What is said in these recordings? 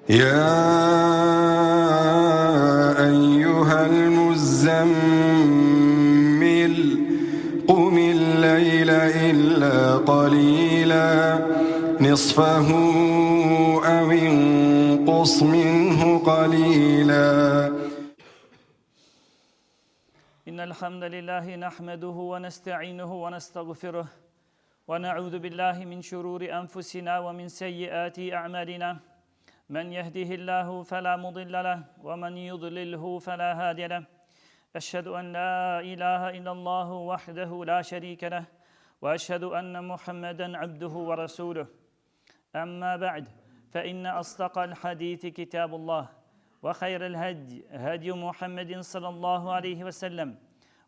يا أيها المزمل قم الليل إلا قليلا نصفه أو انقص منه قليلا إن الحمد لله نحمده ونستعينه ونستغفره ونعوذ بالله من شرور أنفسنا ومن سيئات أعمالنا من يهده الله فلا مضل له ومن يضلله فلا هادي له أشهد أن لا إله إلا الله وحده لا شريك له وأشهد أن محمدا عبده ورسوله أما بعد فإن أصدق الحديث كتاب الله وخير الهدي هدي محمد صلى الله عليه وسلم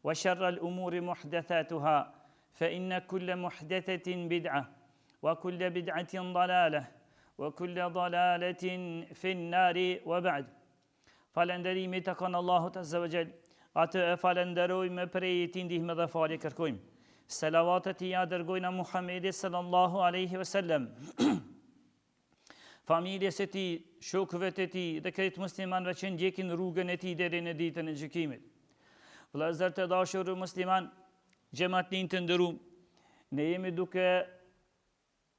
وشر الأمور محدثاتها فإن كل محدثة بدعة وكل بدعة ضلالة وكل ضلالة في النار وبعد Falënderimi i takon Allahut Azza wa Jall. Atë e falënderojmë prej tij ndihmë dhe falje kërkojmë. Selavatet ia dërgojna Muhammedit sallallahu alaihi wasallam. Familjes së tij, shokëve të tij dhe krejt muslimanëve që ndjekin rrugën e tij deri në ditën e gjykimit. Vëllezër të dashur musliman, xhematlinj të nderuam, ne jemi duke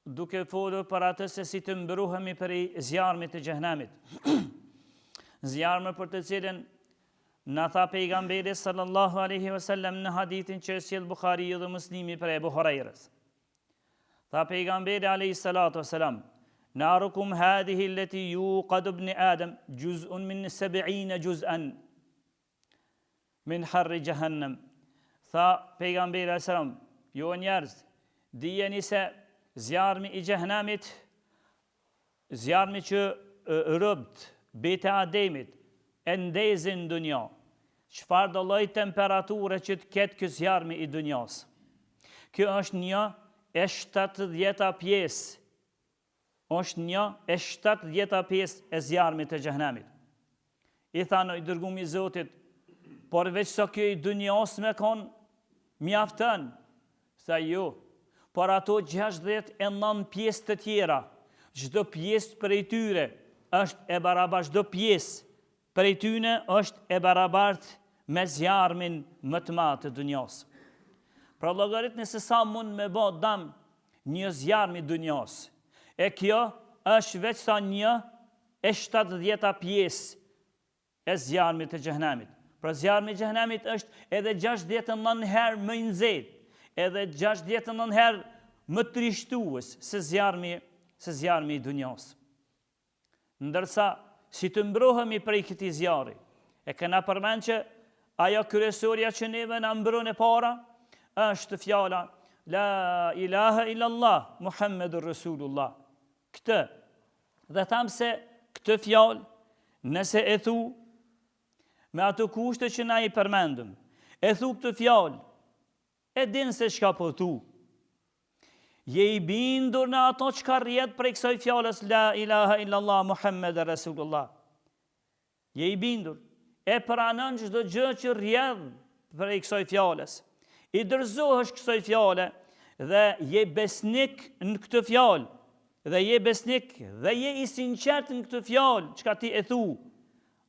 duke folur për atë se si të mbrohemi prej zjarmit të xhehenemit. Zjarmi për të cilin na tha pejgamberi sallallahu alaihi wasallam në hadithin që e sjell Buhariu dhe Muslimi prej Ebu Hurajrës. Tha pejgamberi alaihi salatu wasalam, Narukum hadhihi allati yuqadu ibn Adam juz'un min 70 juz'an Min harri xhehennem. Tha pejgamberi alejhi selam, ju njerëz, dijeni se zjarmi i xhehenemit, zjarmi që robt, bijtë e Ademit, e ndezin në dunja, çfarëdo lloj temperature që të ketë ky zjarmi i dunjas. Kjo është një e shtatëdhjeta pjesë është një e shtatëdhjeta pjesë e zjarmit të xhehenemit. I thanë i dërgumi i Zotit, por veç sa kjo i dynjasë me konë, mjafton, tha jo, por ato 69 pjesë të tjera, çdo pjesë prej tyre është e barabartë, çdo pjesë prej tyne është e barabartë me zjarmin më të madh të dynjasë. Pra llogaritni se sa mund me bo dam një zjarm i dynjasë. E kjo është veç sa një e shtatëdhjeta pjesë e zjarmit të xhehenemit. Pra zjarmi i xhehenemit është edhe 69 herë më i nxehtë, edhe 69 herë më trishtues se zjarmi se zjarmi i dynjasë. Ndërsa, si të mbrohemi prej këtij zjarri, e kena përmend që ajo kryesorja që neve na mbron e para, është fjala La ilaha illallah, Muhammedur Rasulullah. Këtë, dhe thamë se këtë fjalë, nëse e thu, me ato kushte që na i përmendëm, e thu këtë fjalë, e din se çka po thu, Je i bindur në ato çka rrjedh prej kësaj fjalës la ilaha illallah Muhammed Rasulullah. Je i bindur, e pranon çdo gjë që rrjedh prej kësaj fjalës. I dorëzohesh kësaj fjale dhe je besnik në këtë fjalë dhe je besnik dhe je i sinqert në këtë fjalë çka ti e thu.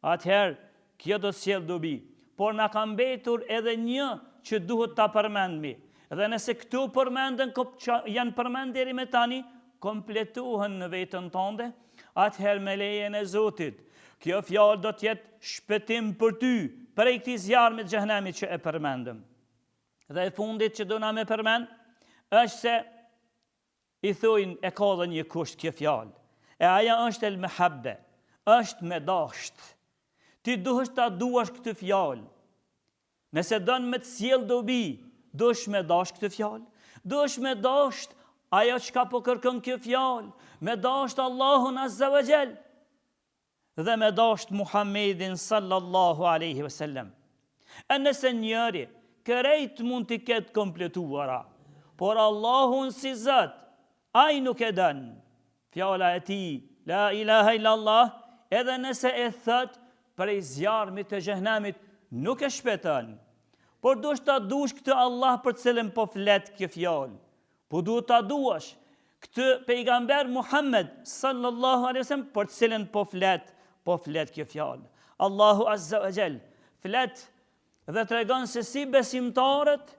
Atëherë, kjo do të sjellë dobi. Por na ka mbetur edhe një që duhet ta përmendmi. Dhe nëse këto përmenden, që janë përmend deri me tani, kompletohen në veten tënde, atëherë me lejen e Zotit, kjo fjalë do të jetë shpëtim për ty prej këtij zjarmit xhehenemit që e përmendëm. Dhe e fundit që dona me përmend, është se I thojnë e ka dhe një kusht kjo fjalë. E ajo është el mehabbe, është me dasht. Ti duhesh ta duash këtë fjalë. Nëse don me të sjell dobi, duhesh me dasht këtë fjalë. Duhesh me dasht ajo çka po kërkon kjo fjalë, me dasht Allahun azza wa jall. dhe me dasht Muhammedin sallallahu alaihi wasallam. E nëse njëri krejt mund t'i ketë kompletuara, por Allahun si Zot, ai nuk e don. Fjala e tij, la ilaha illallah, edhe nëse e thot prej zjarmit të xhehenemit, nuk e shpëton. Por duhesh ta dush këtë Allah për të cilën po flet kjo fjalë. Po duhet ta duash. Këtë pejgamber Muhammed sallallahu alaihi wasallam për të cilën po flet, po flet kjo fjalë. Allahu azza wa jall flet dhe tregon se si besimtarët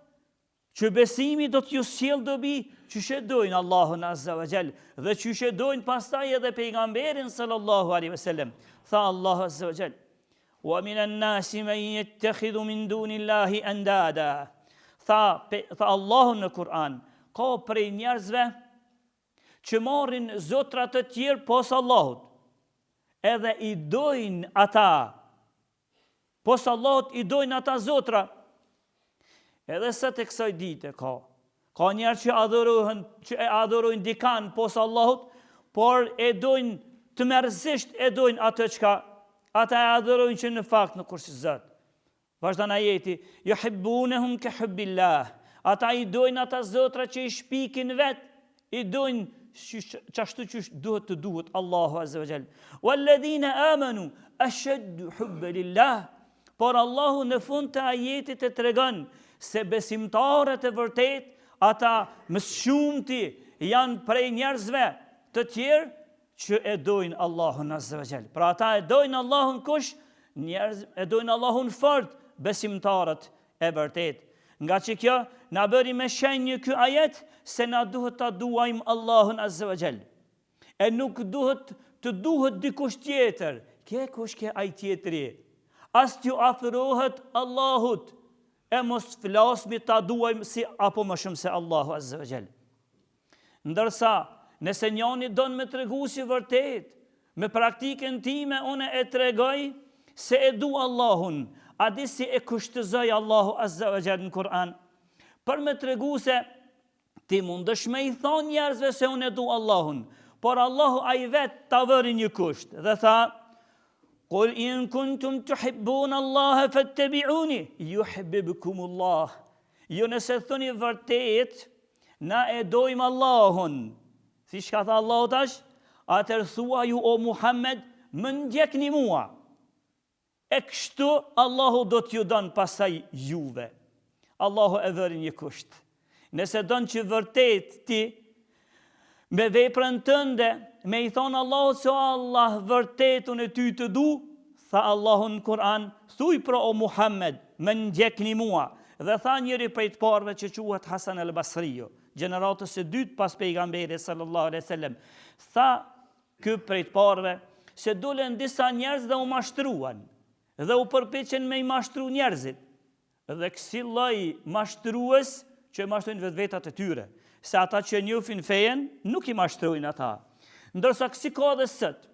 që besimi do t'ju sjellë dobi, qysh e dojnë Allahun azza wa jall dhe qysh e dojnë pastaj edhe pejgamberin sallallahu alaihi wasallam. Tha Allahu azza wa jall Wa min an-nasi men yattakhidhu min dunillahi andada. Tha, tha Allahu në Kur'an, ka prej njerëzve që marrin zotra të tjerë pos Allahut. Edhe i dojnë ata. Pos Allahut i dojnë ata zotra. Edhe sot e kësaj dite ka. Ka njerëz që adhurohen, që e adhurojnë dikan pos Allahut, por e dojnë tmerrësisht e dojnë atë çka ata e adhurojnë që në fakt nuk është Zot. Vazhdon ajeti, juhibbunehum ke hubbillah. Ata i dojnë ata zotra që i shpikin vet, i dojnë qashtu qysh duhet të duhet Allahu Azza wa Jall. Walladhina amanu ashaddu hubba lillah. Por Allahu në fund të ajetit e tregon se besimtarët e vërtetë, ata më së shumti janë prej njerëzve të tjerë që e dojnë Allahun Azza wa Jall. Pra ata e dojnë Allahun kush? Njerëz e dojnë Allahun fort, besimtarët e vërtetë. Ngaqë kjo na bëri me shenjë ky ajet se na duhet ta duajmë Allahun Azza wa Jall. E nuk duhet të duhet dikush tjetër. Ke kush ke ai tjetri? As t'ju afrohet Allahut e mos flasmi ta duajmë si apo më shumë se Allahu Azza wa Jall. Ndërsa, nëse njani don me tregu si vërtet, me praktikën time unë e tregoj se e du Allahun, a di si e kushtëzoi Allahu Azza wa Jall në Kur'an? Për me tregu se ti mundesh me i thonë njerëzve se unë e du Allahun, por Allahu ai vetë ta vëri një kusht dhe tha, Kul in kuntum tuhibbun Allahe fettebiuni, juhbibkumullah. Ju nëse thoni vërtet, Na e dojmë Allahun. Si çka tha Allahu tash? Atëherë thuaju o Muhammed, më ndjekni mua. E kështu Allahu do t'ju don pasaj juve. Allahu e vëri një kusht. Nëse don që vërtet ti me veprën tënde me i thonë Allahut se o Allah vërtet unë ty të du, tha Allahu në Kur'an, thuj pra o Muhammed, më ndjekni mua. Dhe tha njëri prej të parëve që quhet Hasan el Basriu, gjeneratës së dytë pas pejgamberit sallallahu alaihi wasallam, tha ky prej të parëve se dolën disa njerëz dhe u mashtruan dhe u përpiqen me i mashtru njerëzit. Dhe kësi lloj mashtrues që e mashtrojnë vetvetat e tyre, se ata që e njohin fejen nuk i mashtrojnë ata. Ndërsa kësi ka dhe sot,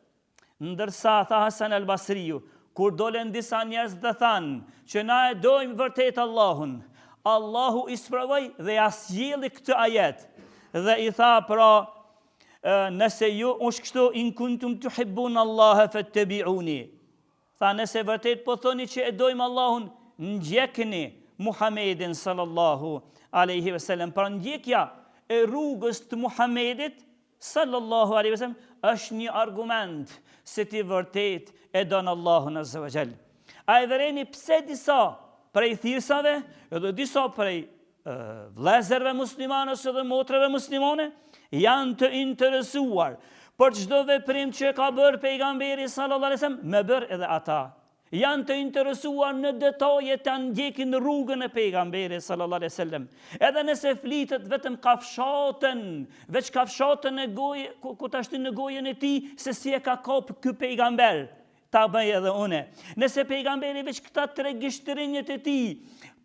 Ndërsa, tha Hasan al Basriu, kur dolën disa njerëz dhe thanë që na e dojmë vërtet Allahun, Allahu i sprovoi dhe ja sjelli këtë ajet dhe i tha pra nëse ju është kështu in kuntum tuhibbun Allaha fattabi'uni. Tha nëse vërtet po thoni që e dojmë Allahun, ndjekni Muhammedin sallallahu alaihi wasallam. Pra ndjekja e rrugës të Muhammedit Sallallahu alaihi wasallam është një argument se ti vërtet e don Allahun azza wa jall. A e vëreni pse disa prej thirrsave edhe disa prej vëllezërve muslimanë ose edhe motrave muslimane janë të interesuar për çdo veprim që ka bërë pejgamberi sallallahu alaihi wasallam me bërë edhe ata. Janë të interesuar në detaje ta ndjekin rrugën e pejgamberit sallallahu alaihi wasallam. Edhe nëse flitet vetëm kafshatën, veç kafshatën e gojë, ku, ku ta shtin në gojën e tij se si e ka kap ky pejgamber, ta bëj edhe unë. Nëse pejgamberi veç këta tre gishtërinjët e tij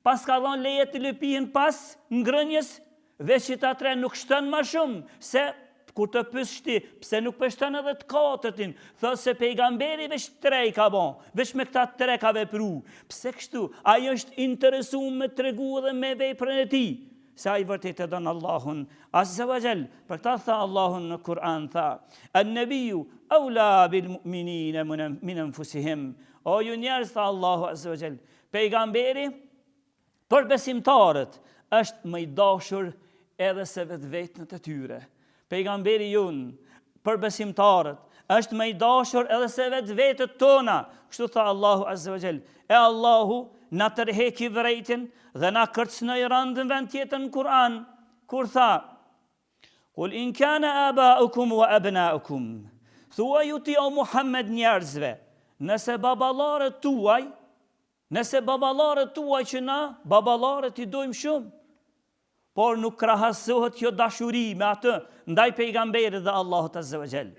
paska dhënë leje të lëpihen pas ngrënies, Veç qita tre nuk shton ma shumë, se kur të pyssh ti, pse nuk po shton edhe të katërtin, thotë se pejgamberi veç tre i ka bo, veç me këta tre ka vepru. Pse kështu? Ai është interesu me tregu edhe me veprën e tij, se ai vërtet e don Allahun. Azza wa jall, për këta tha Allahu në Kur'an, tha, En nebiju, eula bil mu'minine min enfusihim. O ju njerëz, tha Allahu Azza wa jall, pejgamberi, Për besimtarët është më i dashur edhe se vetvetët e tyre. Pejgamberi jonë për besimtarët është më i dashur edhe se vetvetët tona. Kështu tha Allahu Azza wa Jall. E Allahu na tërheki vërejtjen dhe na kërcënoi rëndë në vend tjetër në Kur'an, kur tha. Kul in kana abaukum wa abnaukum. Thuaju ti o Muhammed njerëzve, nëse baballarët tuaj, nëse baballarët tuaj që na baballarët i dojmë shumë, por nuk krahasohet kjo dashuri me atë ndaj pejgamberit dhe Allahut azza wa jall.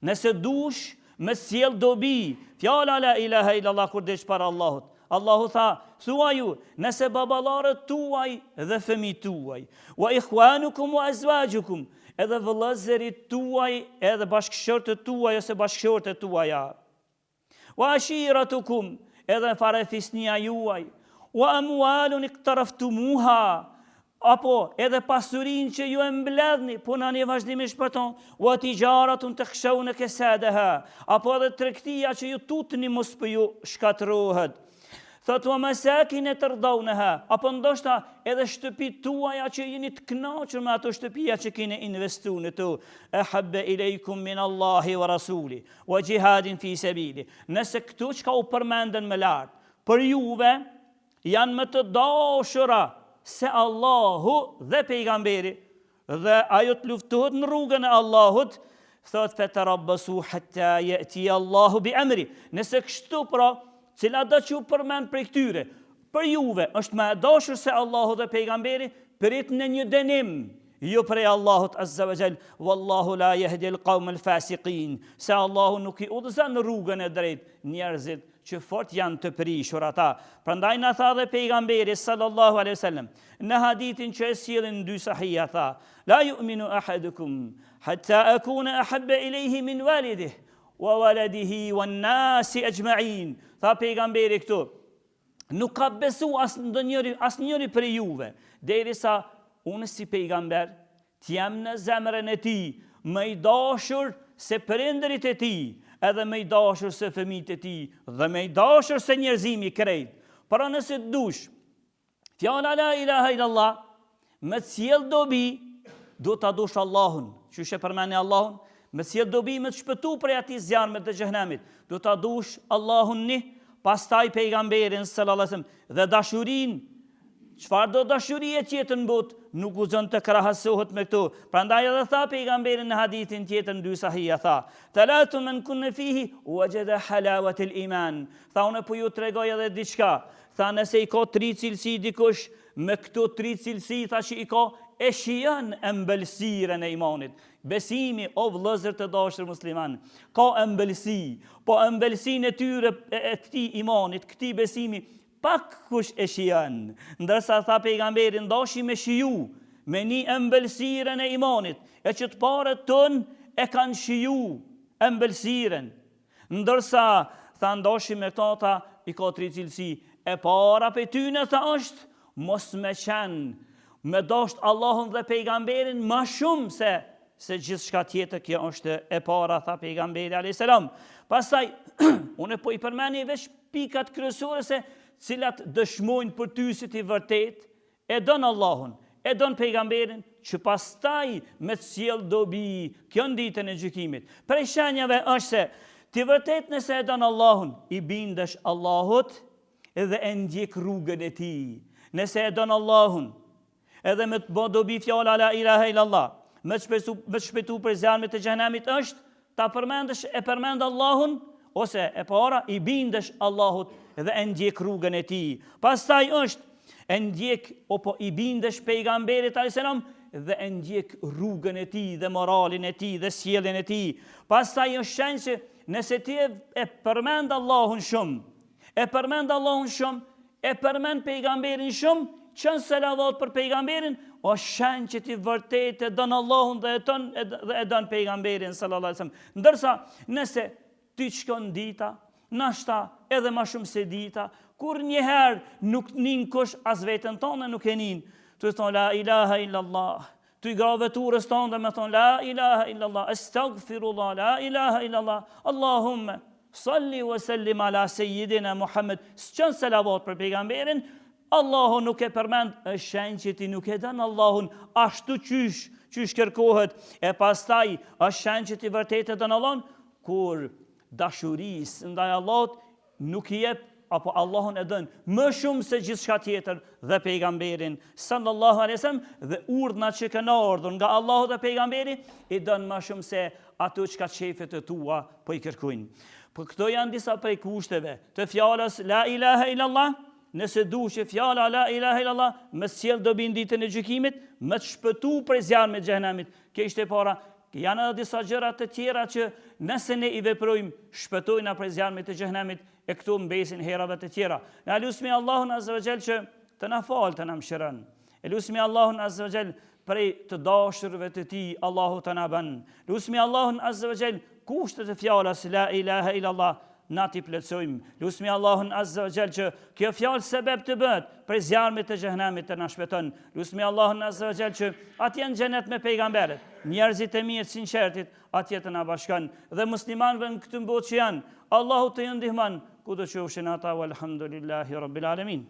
Nëse dush me sjell dobi, fjala la ilaha illallah kur del para Allahut. Allahu tha, thuaju, nëse baballarët tuaj dhe fëmijët tuaj, wa ikhwanukum wa azwajukum, edhe vëllezërit tuaj, edhe bashkëshortët tuaj ose bashkëshortet tuaja. Wa ashiratukum, edhe farefisnia juaj, wa amwalun iqtaraftumuha, apo edhe pasurinë që ju e mbledhni, punoni vazhdimisht për to, wa tijaratun takhshawna kasadaha, apo edhe tregtia që ju tutni mos po ju shkatërrohet. Thotë wa masakin tardawnaha, apo ndoshta edhe shtëpitë tuaja që jeni të kënaqur me ato shtëpia që keni investuar në to, ahabba ilaykum min Allahi wa rasuli. Wa xhihadin fi sebili. Nëse këto çka u përmendën më lart, për juve janë më të dashura se Allahu dhe pejgamberi, dhe ajo të luftohet në rrugën e Allahut, thot feterabbasu hatta yati Allahu bi amri. Nëse kështu pra, cilado që u përmend prej këtyre, për juve është më e dashur se Allahu dhe pejgamberi, pritni një dënim Jo prej Allahut azza wa jall, wallahu la yahdi al-qawm al-fasiqin, se Allahu nuk i udhëzon në rrugën e drejtë njerëzit që fort janë të prishur ata. Prandaj na tha dhe pejgamberi sallallahu alaihi wasallam në hadithin që e sjellin dy sahiha tha, la yu'minu ahadukum hatta akuna ahabba ilayhi min walidihi wa waladihi wan nasi ajma'in. Tha pejgamberi këtu, Nuk ka besu as ndonjëri, asnjëri prej juve, derisa unë si pejgamber të jem në zemrën e tij më i dashur se prindërit e tij, edhe më i dashur se fëmijët e tij dhe më i dashur se njerëzimi krejt. Pra nëse dush, fjala la ilaha illallah Me të sjell dobi, duhet ta dush Allahun. Qysh e përmendi Allahun? Me të sjell dobi me të shpëtu prej atij zjarmit të xhehenemit. Duhet ta dush Allahun një, pastaj pejgamberin sallallahu alajhi wasallam dhe dashurinë Çfarëdo dashurie tjetër në botë nuk guxon të krahasohet me këto. Prandaj edhe tha pejgamberi në hadithin tjetër në dy sahiha tha: "Thalathu man kunna fihi wajada halawat al-iman." Tha unë po ju tregoj edhe diçka. Tha nëse i ka tri cilësi dikush, Me këto tri cilësi tha që i ka, e shijon ëmbëlsirën e imanit. Besimi, o vëllezër të dashur musliman, ka ëmbëlsi, po ëmbëlsinë e tyre e, e këtij imanit, këtij besimi, pak kush e shijon. Ndërsa tha pejgamberi n'dashi me shiju, me ni ëmbëlsirën e imanit, e që të parët tonë e kanë shiju ëmbëlsirën. Ndërsa, tha n'dashi me këta, tha, i ka tri cilësi. E para prej tyne, tha, është, mos me qenë, me dasht Allahun dhe pejgamberin ma shumë se, se gjithçka tjetër, kjo është e para, tha pejgamberi a.s. Pastaj, unë po i përmeni veç pikat kryesore se cilat dëshmojnë për ty se ti vërtet, E don Allahun, e don pejgamberin, që pastaj me të sjell dobi kjo në ditën e gjykimit. Prej shenjave është se ti vërtet nëse e don Allahun, i bindesh Allahut dhe e ndjek rrugën e tij. Nëse e don Allahun, edhe me të bo dobi fjala la ilaha illallah, me të shpëtu, me të shpëtu prej zjarmit të xhehenemit është Ta përmendësh e përmend Allahun ose e para i bindesh Allahut dhe e ndjek rrugën e tij. Pastaj është e ndjek apo i bindesh pejgamberit alayhis salam dhe e ndjek rrugën e tij dhe moralin e tij dhe sjelljen e tij. Pastaj është shenjë që nëse ti e përmend Allahun shumë, E përmend Allahun shumë, e përmend pejgamberin shumë, çon selavat për pejgamberin, o shenjë që ti vërtet e don Allahun dhe e don dhe e don pejgamberin sallallahu alajhi wasallam. Ndërsa nëse ty t'shkon dita, nashta edhe ma shumë se dita, kurrnjëherë nuk nin kush as veten tënde nuk e nin. Tu thonë la ilaha illallah, Tu i grah veturës tënde me thonë la ilaha illallah, estagfirullah, la ilaha illallah, Allahumme, salli wa sallim ala sejidina Muhammed, s'çon selavat për pejgamberin, Allahu nuk e përmend, është shenjë që ti nuk e don Allahun, ashtu qysh, qysh kërkohet, e pastaj, është shenjë që ti vërtet e don Allahun, kur dashurisë ndaj Allahut nuk i jep. apo Allahun e don më shumë se gjithçka tjetër dhe pejgamberin sallallahu alaihi wasallam dhe urdhnat që kanë ardhur nga Allahu dhe pejgamberi i don më shumë se ato çka qejfet e tua po i kërkojnë. Po këto janë disa prej kushteve të fjalës la ilaha illallah, nëse du që fjala la ilaha illallah me sjell dobi në ditën e gjykimit, me të shpëtu prej zjarmit xhehenemit. Kjo ishte e para. Janë edhe disa gjëra të tjera që nëse ne i veprojmë, shpëtojna prej zjarmit të xhehenemit e këto mbesin herave të tjera. Na lusmi Allahun azza wa jall që të na falë, të na mëshiron. E lusmi Allahun azza wa jall prej të dashurve të tij Allahu të na bën. Lusmi Allahun azza wa jall kushtet e fjalës la ilaha illallah na t'i plotësojmë. Lusmi Allahun azza wa jall që kjo fjalë sebeb të bëhet prej zjarmit të xhehenemit të na shpëton. Lusmi Allahun azza wa jall që atje në xhenet me pejgamberët, njerëzit e mirë sinqertit, atje të na bashkon dhe muslimanëve në këtë botë që janë, Allahu të ju ndihmon, kudo qofshin ata walhamdulillahi rabbil alamin.